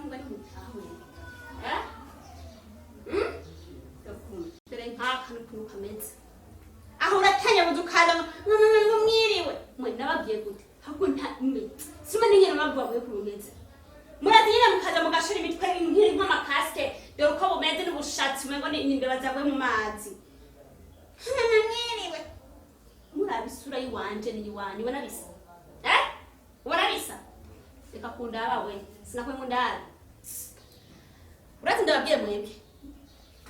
Cyangwa ni mutahe? Eh? Hmm? Dore nk'aka n'ukuntu kameze. Aho uratanyabuza ukaza ngo mwiriwe. Mwe nababwiye gute? Ahubwo nta mwe. Sima n'ingene mabwa mwe kumeze. Murazi nyine mukaza mugashira imitwe nk'iri nk'amakasike, dore uko bumeze n'ubushatsi umengo ni imbeba zaguye mu mazi. Mwiriwe. Muraba isura y'iwanje n'iyiwanyu, ubona bisa? Eh? Ubona bisa? Reka kundaba we. Sinakwe ngundaba. Urazi ndababwiye mwebwe.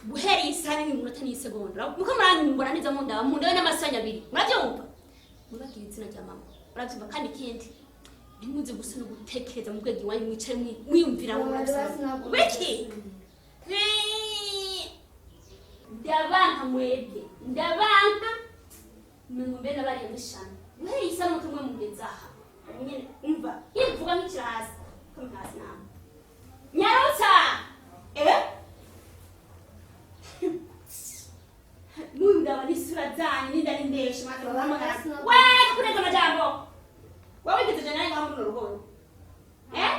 Guhera iyi saha n'iminota n'isegonda. Muko muranyumbura neza mundaba, mundabe n'amasanya abiri. Murabyumva? Mubabwire izina rya mama. Murabyumva? Kandi ikindi, ntimuze gusa no gutekereza mu rwego iwanyu, mwicare mwiyumvira ngo murabisaba. Wiki! Ndabanka mwebwe. Ndabanka. Mwe mbe nabariye mwishana. Guhera iyi saha nuko mwe mugeze aha. Nyene umva, yivuga nk'ikira hasi. Come hasi namwe. Nyarutsa! Eh? Mundaba n'isura zanyu n'inda n'indeshe mwaka bahamagara. We kureza amajambo. Wewe wigeze jana nawe ngaho muri rugo. Eh?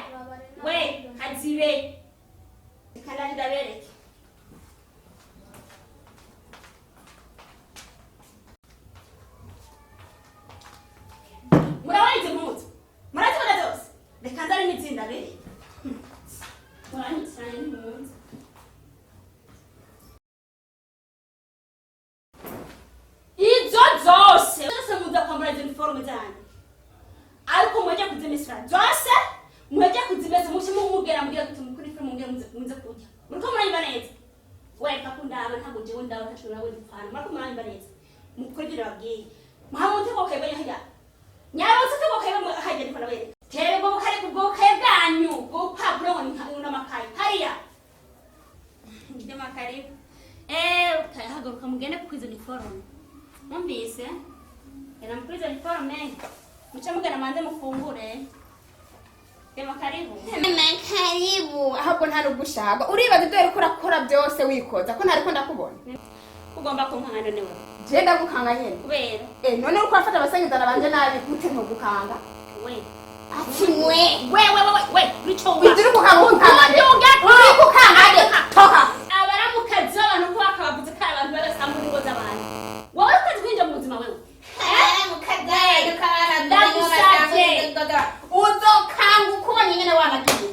We hazibe. Kandi ndabereke. Murabona izi mpuzu? Murazibona zose? Reka nzane n'izindi abiri. Muranyikiranye n'impunzi. Izo zose zose muza kwambara izo uniforme zanyu, ariko mujye kuzimesera zose, mujye kuzimesa, muce mumugera mugira kuti mukuri uniforme mugera muze kurya. Muriko muranyumva neza? We kakundaba, ntabwo jewe ndaba ntaco nawe dupfana. Muriko muranyumva neza? Mukore ibyo nababwiye. Muhamute ko kayibonye hajya nyarutse ko kayibonye hajya, ndiko nabereka tere ubwo bukare, ubwo bukaye bwanyu, ubwo bupapuro ngo ni n'amakaye hariya ndimo. Karibu. Haguruka mugende kwizo uniforme. Mwumvise? Genda mukwizo uniforme. Muce mugenda manze mufungure. Dema karibu. Karibu. Ahubwo nta nubwo ushaka, uribaza ibyo uriko urakora byose wikoza ko ntariko ndakubona. Ugomba kunkanga none wewe? Je ndagukanga nyene. Kubera? Eh, none uriko urafata abasenyezana banje nabi gute ntugukanga? We. Ati mwe. We we we we, urico Ibyo uri gukanga ukanga nde? Uri gukanga nde? Toka. Abaramukazi b'abantu ko bakabavuze ko ari abantu bagasambura ingo z'abantu. Wowe ukazi kwinjira mu buzima wewe? Ndagusavye. Uzokanga ukubonye nyene wanagiye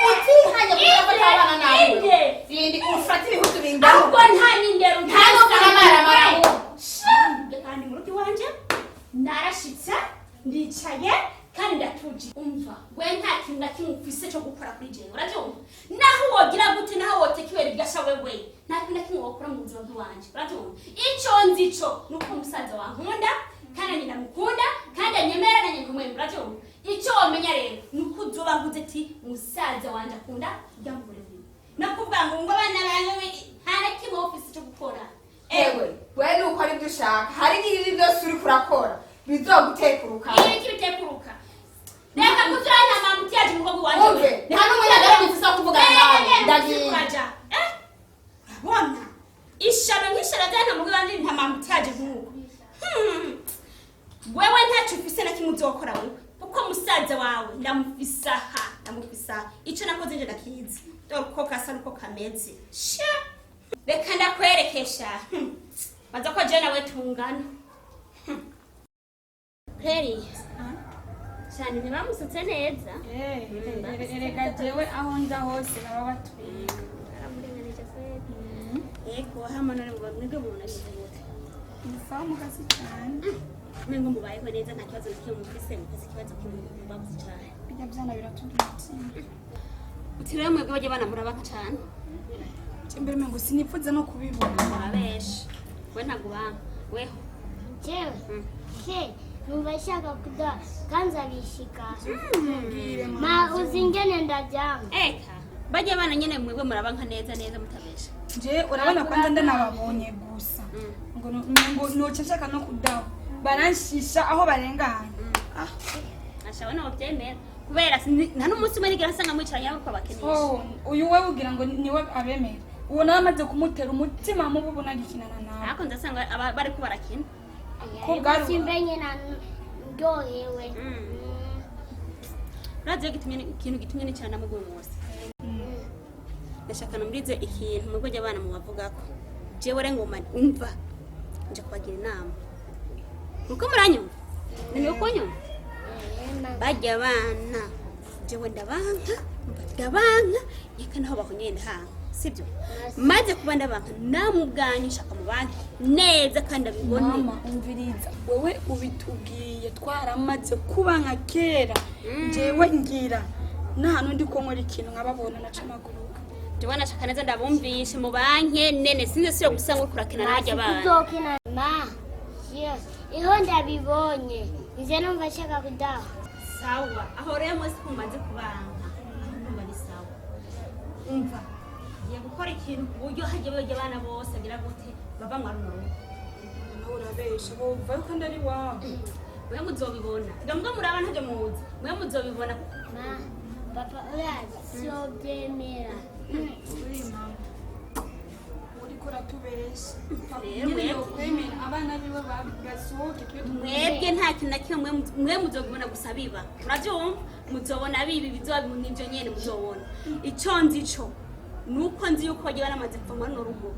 utihanye kudafata abana nawe. Inde. Zindi ufate ibihuzu bingana. Ahubwo nta n'indero. Nta n'ubwo n'amaramara. Kandi mu rugo iwanje narashitse, ndicaye kandi ndatuje. Umva we, nta kintu na kimwe ufise cyo gukora kuri jewe, urabyumva? Naho wogira gute, naho woteka ibere rigasha, wewe nta kintu na kimwe wokora mu buzima bw'iwanje, urabyumva? Ico nzi co nuko umusaza wankunda kandi nanjye ndamukunda kandi anyemera nanjye nkamwemera, urabyumva? Icyo wamenya rero nuko uzoba nkuze ati musaza wanje akunda ujya wiwe, no kuvuga ngo abana banjye, nta na kimwe wowe ufise cyo gukora. Ewe we, nuko ari byo ushaka, hari igihe ibi byose uriko urakora bizogutekuruka. Ibi bitekuruka, reka kuzuranya mamutiyaje mu rugo rw'iwanje. Umve, nta n'umunyagara mfise wo kuvugana nawe, ndagiye. Urabona ishano nk'ishano ryana mu rugo iwanje, nta mamutiyaje nk'uko. Wewe ntacyo ufise na kimwe uzokora wewe, kuko musaza wawe ndamufise aha, ndamufise aha. Ico nakoze nje ndakizi, dore uko gasa nuko kameze. Sha, reka ndakwerekesha. Baza ko jewe nawe tungana. Heri cyane, ntibamusutse neza. Erega jewe aho nja hose baba batwiga. Baramurenganije kweli. Yego, hama none ngo mwebwe mubona bimeze gute? Ni sawa mukasi cyane. Mwengo mubayeho neza, nta kibazo na kimwe mufise? Mufise ikibazo kimwe mubabuze cyane. Bijya byana biratugira umutima. Uti rero mwebwe bajya bana murabaka cyane. Imbere ngo sinipfuza no kubibona. Murabesha, we ntabwo ubanga weho. Jewe ke numva nshaka kuda kandi abishika. Mbwire. Ma uzi ingene ndabyanga. Eka bajya bana nyene, mwebwe murabanka neza neza mutabesha. Je urabona kwanza ndanababonye gusa ngo ngo noca nshaka no kudaho, baranshisha aho barengana. Ah. Ashabona wabyemera kubera nta n'umunsi umwe nigera nsanga mwicaranye ariko bakenesha. Oh, uyu we ugira ngo niwe abemera, uwo nawe amaze kumutera umutima mubi ubu nagikinana nawe. Ariko ndasanga bariko barakina. Ko bwari- Simbe nyina ndyohewe. Urazi iyo gitumye ikintu gitumye nicara namwe uyu munsi. Ndashaka numvirize ikintu mu rwego abana mubavugako. Jewe rero ngoma umva, nje kubagira inama. Nuko muranyumva? Ni uko nyumva? Bajya abana, jewe ndabanka, umva, ndabanka nyeka naho bahonyeye ndahanka, sibyo? Maze kuba ndabanka, namwe ubwanyu nshaka mubanke neza kandi abibone. Mama, umviriza, wewe ubitubwiye twaramaze kuba nka kera. Jewe ngira n'ahantu ndi ko nkora ikintu nkababona naca amaguruka. Jewe nashaka neza ndabumvishe mu banke nene, sinzi siyo gusa ngo kurakina najya abana. Kuzokina ma yes, iho ndabibonye nze numva nshaka kudaha. Sawa, aho rero mwese kumaze kubanka, aho ndumva ni sawa. Umva, ngiye gukora ikintu ku buryo hajya bajya abana bose agira gute bava mwa runo rugo. Nawe urabesha, bumva yuko ndari iwabo. Mwe muzobibona, ndamubwa muraba ntabyo muzi, mwe muzobibona. Ma, papa urazi sobyemera. Uri mama, uriko uratubesha. Rero nyine mwebwe- yokwemera abana biwe basohoke twe Mwebwe nta kintu na kimwe, mwe muzobibona gusa biba, murabyumva? Muzobona bibi, bizoba nivyo nyene muzobona. Ico nzi co nuko nzi yuko bagiye baramaze kuva muri runo rugo,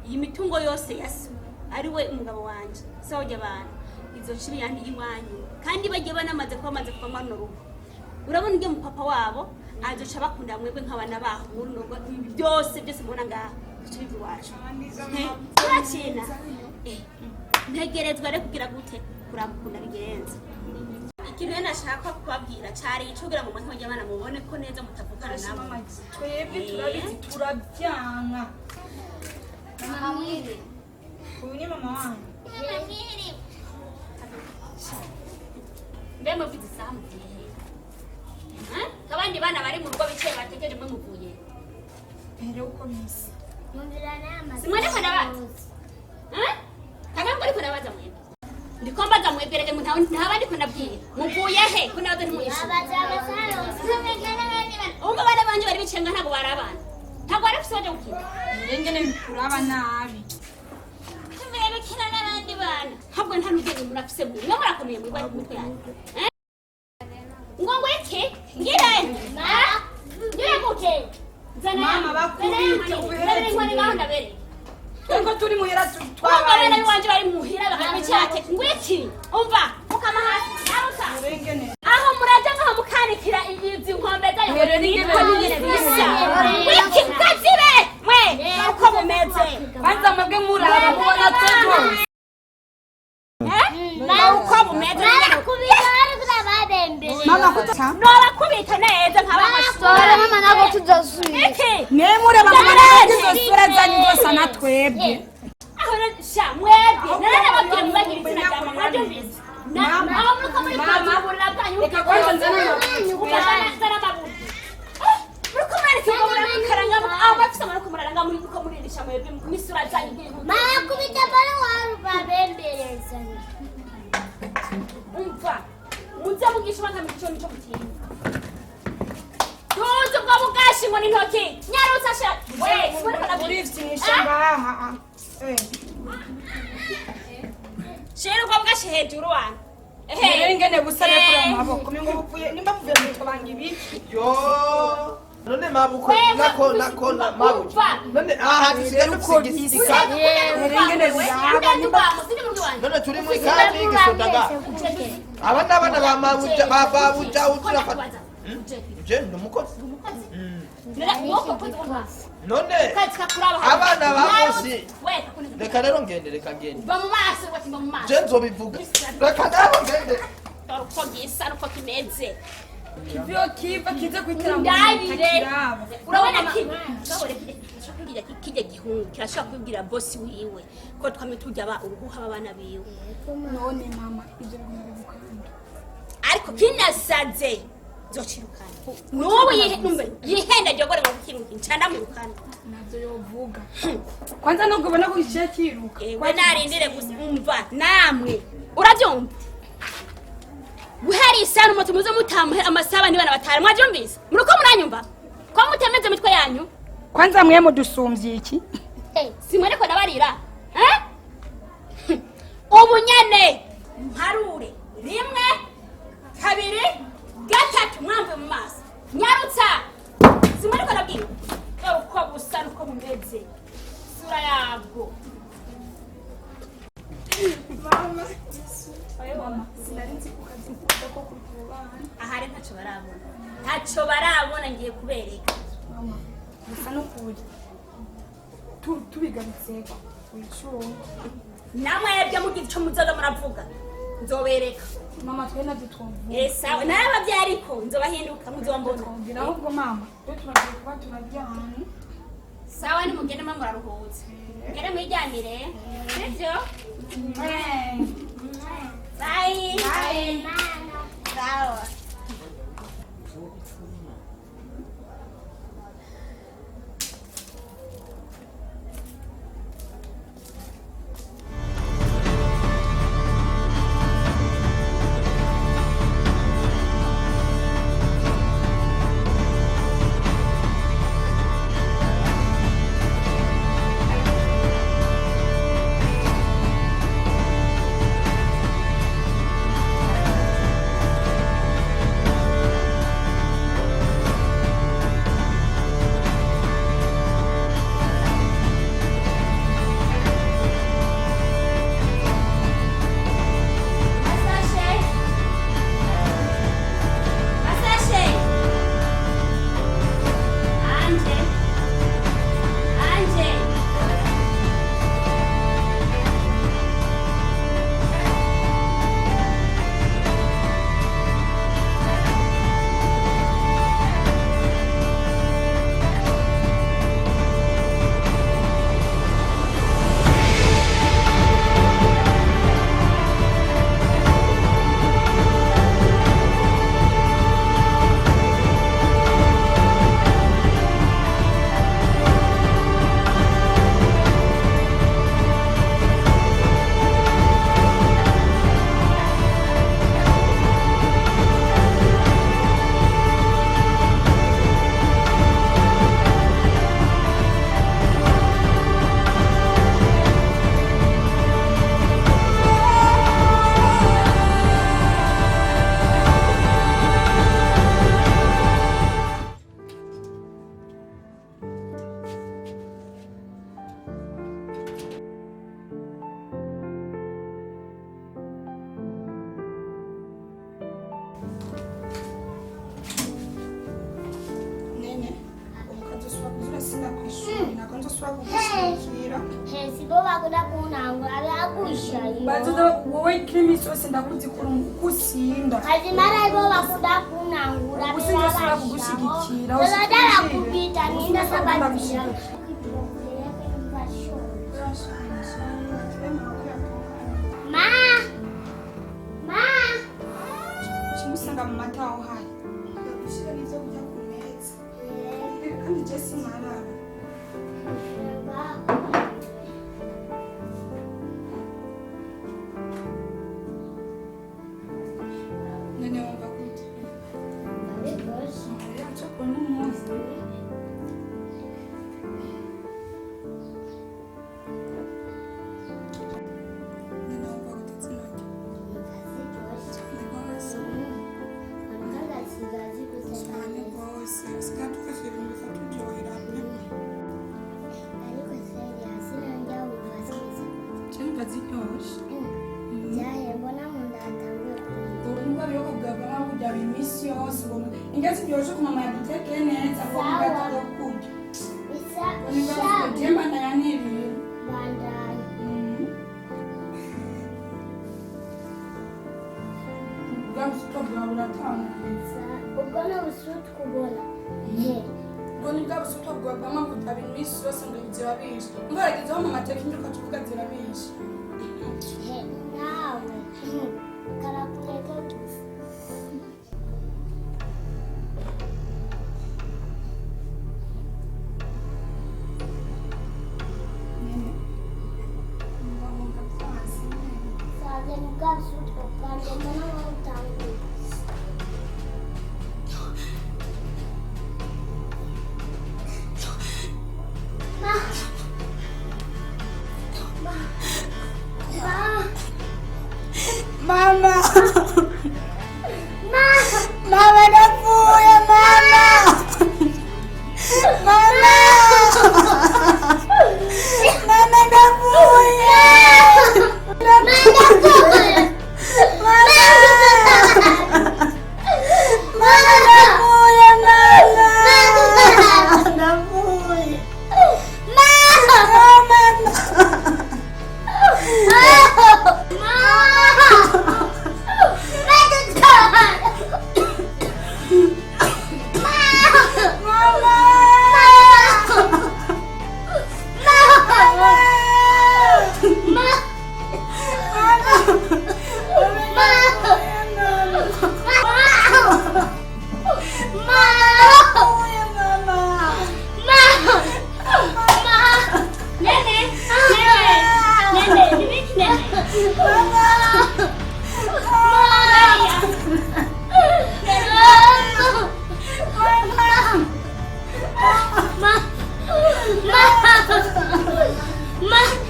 iyi mitungo yose ya so ari we umugabo wanje se wajya abantu izo nshuro yandi y'iwanyu, kandi bagiye banamaze kuba bamaze kuva muri runo rugo. Urabona ibyo mupapa wabo azoca bakunda mwebwe nk'abana baho muri runo rugo, ibi byose byose mubona ngaha bica biva iwacu. Turakina. Ntegerezwa rero kugira gute kuraba ukuntu abigenza. Ikintu rero nashaka kubabwira cari ico kugira ngo mwe nk'abana abana mubone ko neza mutavukana nabo. Mama, twebwe turabizi, turabyanka. Mama mwiri. Uyu ni mama wanyu. Mbe muvuze isaha muvuye he? Eh? Abandi bana bari mu rugo bicaye bategereje, mwe muvuye Mbere uko bisa. Numvira n'amazi. Simwene ko ndabaza. Eh? Kagame ariko ndabaza mwebwe, ndiko mbaza mwebwe rege, ntaba ndiko ndabwira muvuye he ko nabaza ntimuyishure. Abaza amasaha yose. Umva, abana banje bari bicaye nga ntabwo bari abana, ntabwo bari bafise baje gukina. Ngene kuraba nabi. Tuvuye gukina n'abandi bana, ntabwo nta n'ubwenge murafise, mwe mwe murakomeye mwebwe ku mitwe yanyu. Eh? Ngo ngweke ngire Ma, ngire gute? Zana Mama, bakubite, ubihereze. inkoni ngaho ndabereye. Twebwe turi muhira. Urumva, abana twabaye. b'iwanje bari muhira bakaba ngwiki. Umva, mukama hasi arusa. Urengene. Aho muraja ngaho mukanikira izi nkombe zayo Rero nitwa ningene nyine bisa wiki kazibe mwe uko mumeze. Kwanza mwebwe muraba mubona twebwe. Eh? Uko mumeze. Barakubita, bariko babembere. Mama kuta. Nobakubita neza nk'abamashuri. Mama, ntabwo tuzosubira. Iki Mwe muraba mubona izo sura zanyu zose na twebwe. Aho rero sha mwebwe naranababwira mubagira izina rya mama, murabyumvise? Mama. Aho muriko muri Mama. kuburira bwanyu. Reka kwanza nzane amabuye. Ukazana amabuye. Eh, muriko murareka ngo murakaranga, aho bafise amaboko muraranga muri uko muririsha mwebwe n'isura zanyu nk'inkuta. Barakubita bari warubabembereza. Umva, muze mugisha bakamenya ico nico mutinya. Tuzi ubwo bugashi ngo n'intoki nyarutsa sha we simuriko nabwira. Urivyinisha ngaha. Eh. Shira ubwo bugashi hejuru wana. Rero ingene busa rero kuri amaboko. Mingo buvuye nimba buvuye mutobanga ibiki. Yo, none mabukwe Wewe, nako nako na mabuja. Umva. None aha dusigaye Uko dufise bisa. igisika. Rero ingene biraba nimba None turi muri kambi y'igisodaga. Aba ni abana ba mabuja ba babuja uturafata. Je ndi umukozi. None abana ba Mosi. Reka rero ngende, reka ngende. Va mu maso, watimba mu maso. Je nzobivuga. Reka rero ngende. Dore uko gisa nuko kimeze. Kivyo kiva kize kwitira mu Ndabire. kiraba. Urabona kimwe kijya gihungu kirashobora kubibwira bosi wiwe ko twame tujya ba uruhuha b'abana biwe. None mama, ivyo biguma bigukanda. Ariko kinasaze zocirukana n'ubu numve yihenda jogore ngo kiruka nca ndamwirukana. Navyo yovuga. Kwanza nubwo ubona ko kiciye kiruka. Ewe narindire gusa, umva namwe urabyumva, guhera isano umutu muze mutamuhe amasaha n'ibana batanu, mwabyumvise? Muriko muranyumva ko mutemeze imitwe yanyu? Kwanza mwe mudusumvye iki? Simwe ko ndabarira, eh? Ubu nyene mparure rimwe, kabiri, gatatu, mwamve mu maso, nyarutsa. Simwe ko ndabwira, dore uko busa. Bwakoze isura yabwo. Mama, mama, sinari nzi ko kazi ko kurubana. Ahari ntacyo barabona, ntacyo barabona, ngiye kubereka. Mama, gusa n'ukuri tubigaritseko wicunga. Namwebwe mugira ico muzoza muravuga, nzobereka. Mama, twe nabyo twumva. Eh, sawa, narabavyaye ariko nzobahinduka, muzombona. Twumvira ahubwo mama, twe turagiye kuba turaryana. Sawa, nimugende mwe muraruhutse, mugende mwiryamire, sivyo? Bye. Sawa. Masashe. Masashe. Anje. Anje. Nene, ukazosubira kuzura ku ishuri, ntabwo nzosubira kugushyigikira. Sibo bakunda kunangura bagushayo. Bazoza wowe kiri iminsi yose ndakuzi kusinda. Kazimara ibo bakunda kunangura. Ubu sinzosubira kugushyigikira. Bazoza bakubita ninda sababisha. Ma! Ma! Kimusanga mu mata aho hari ndagushyira n'ibyo kurya ku meza, kandi je sinarara. None wumva gute? Yaca kubona umunsi. None wumva gute zinarya cyane rwose? Cyane rwose, usigaye dufashe ibintu bikaturyohera pe. Cyumva ziryoshe. Ubwo bihugu bwagama kurya buri minsi yose, ubona indya ziryoshe ku mama yadutekeye neza ko mugatanga kurya. Jemba ndayaniriye. Bwa busuto bwawe buratanga. Ubwo ni ubusutu kubona. Ubwo ni bwa busuto bwawe bw'amavuta buri minsi yose ngo zirabishe. Umva aho mama ateka indyo ukaca uvuga zirabishe. Nawe karakureka gusa. Nene, umva wumva byanze nene. Saze ni bwa busutu bwanjye mbona wowe utanguye. Ma! Ma! Ma! Mama!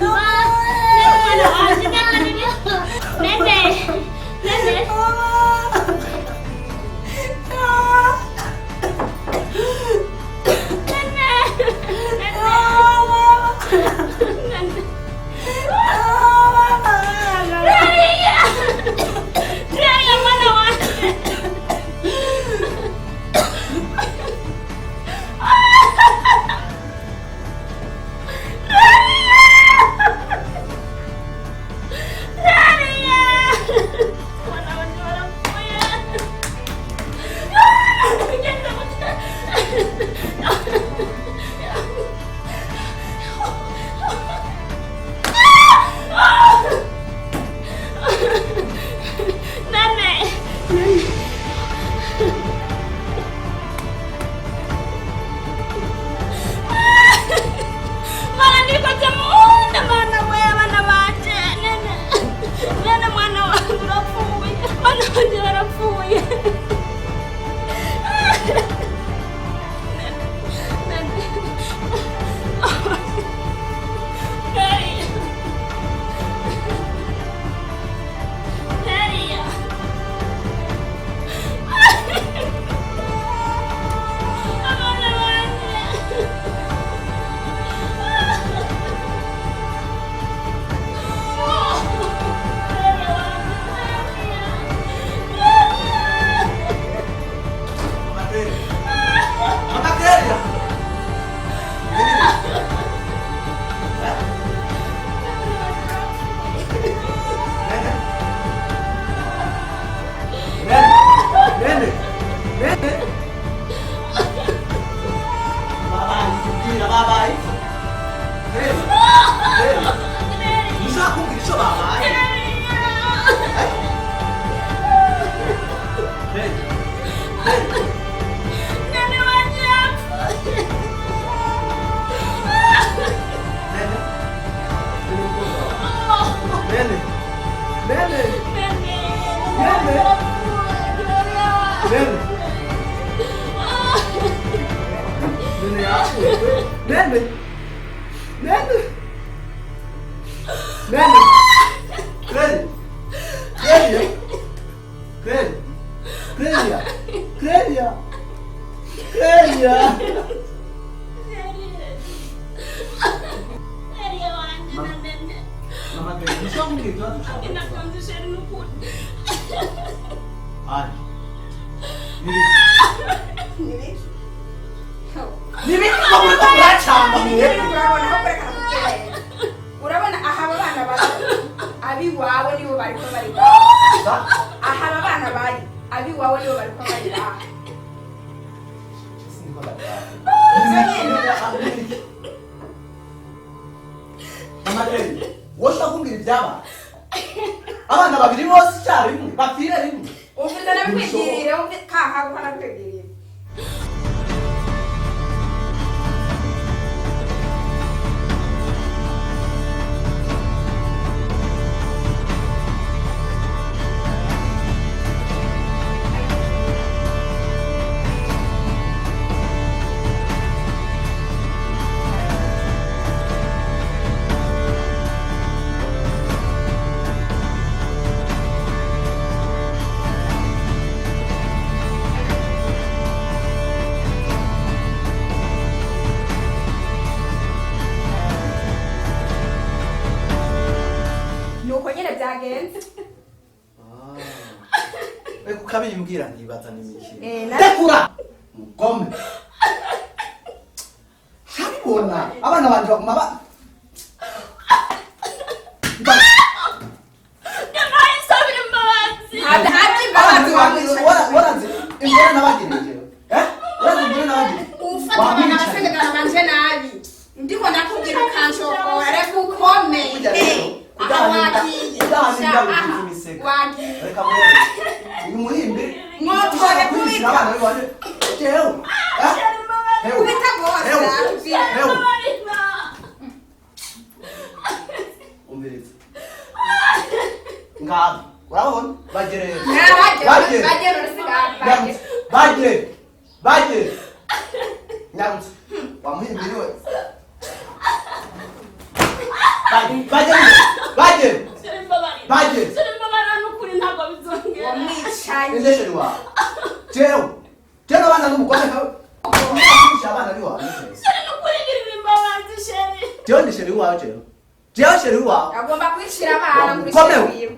Nene mwana wanje, nene. Nene. Nene. Nene mwana wanje. Urabona aha abana bari abiwawe nibo bari ko bari aha abana bari abiwawe nibo bari ko bari Mama Kelly, woshaka kumbwira ibyaba abana babiri bose icyarimwe bapfira rimwe umviriza nabikwigirira umve kaha uko nabikwigirira. Ukabimbwira ntibaza n'imikino. Tekura mugome. Ntabibona abana banje baguma ba Waranze ingorane nabagirije. Waranze ingorane nabagirije. Ufata abana basengana banje nabi. Ndiko nakubwira ukanshokora reka ukome. Uyu muhimbi mwotore kubita abana bibone jewe kubita gose umviriza ngabo urabona bagere bagere bagere nyarutse wa muhimbi we bagere. Ninde chéri wawe? Jewe. Jewe abana n'umugore kawe. Abana biwawe. Chéri nukurigirira imbabazi chéri. Jewe ndi chéri wawe jewe. Jewe chéri wawe. Agomba kwicira abana muri Komeho. chéri wiwe.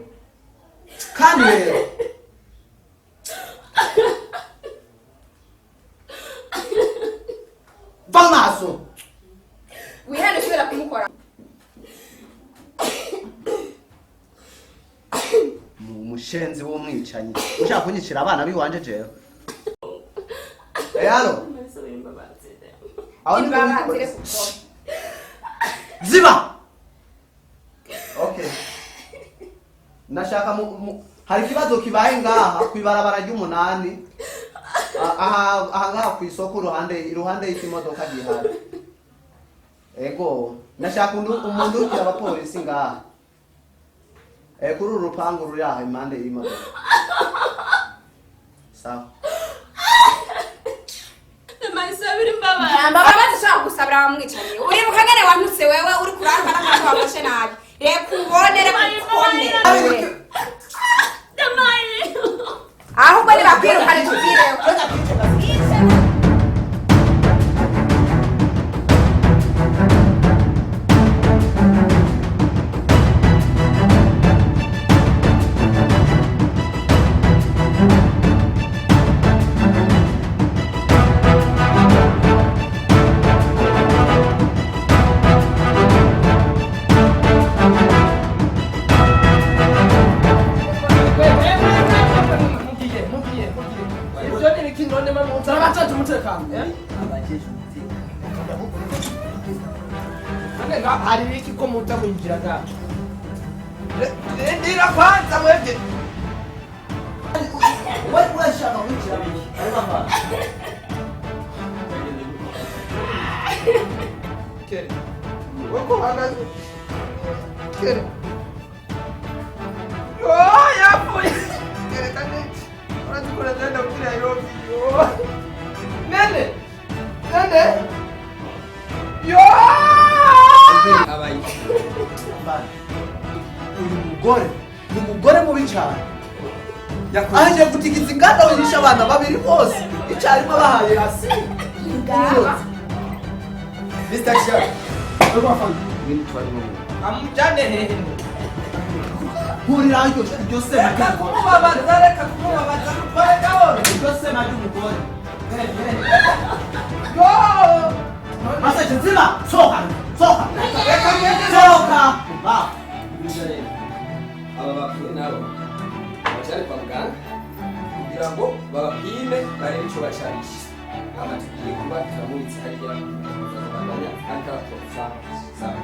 Kandi rero. Va maso. Wihane usubira kumukora. Umushenzi w'umwicanyi ushaka kunyicira abana biwanje jewe. Eh allo. Aho ni Imbabazi reka ukore. Ziba. Okay. Nashaka hari ikibazo kibaye ngaha kwibarabara ry'umunani. Aha aha ngaha ku isoko iruhande y'ikimodoka gihari. Ego, nashaka umuntu ukira abapolisi ngaha. Kuri uru rupangu ruri aha impande y'imodoka. Sawa. Ndasabira imbabazi. Imbabazi ushaka gusabira wamwicaniye. Uribuka ngene wantutse wewe uri kurarwa n'akantu wafashe nabi. Reka ubone reka ukome. Damayi. Ahubwo nibakwirukane tuvireho. Hari iki ko muta mwinjira ga ndira kwanza mwebwe wewe urashaka kwinjira biki ariko afana Kere wako hagaze kere yo yapfuye kere kandi urazikora ndenda kugira Nairobi yo nene nene yo abayi uyu mugore ni umugore mubi cyane aje gutikiza inganda wihisha abana babiri bose icyarimwe abahaye hasi Mr. Chef amujyane hehe hurira iryo sema reka kumubabaza reka kumubabaza mutware gahoro iryo sema ry'umugore yo Masaje nzima sohoka sohoka sohoka aba bapfuye nabo bajyane kwa muganga kugira ngo babapime barebe icyo bacarisha ama tugiye kuba turamubitse hariya tuzabandanya ariko arapfa sawa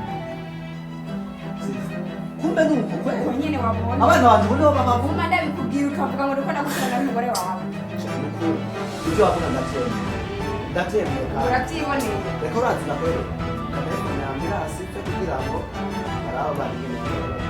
kumbe nuko kwe Nyene wabona. Abana banje bo babavuma Vuma ndabikubwira ukavuga ngo ndiko ndagukunda n'umugore wawe. Ibyo wavuga ndabyemeye. Ndabyemeye kandi. Urabyiboneye. Reka urazi nakorera. Telefone yanjye irahasitse kugira ngo araba bari nyine.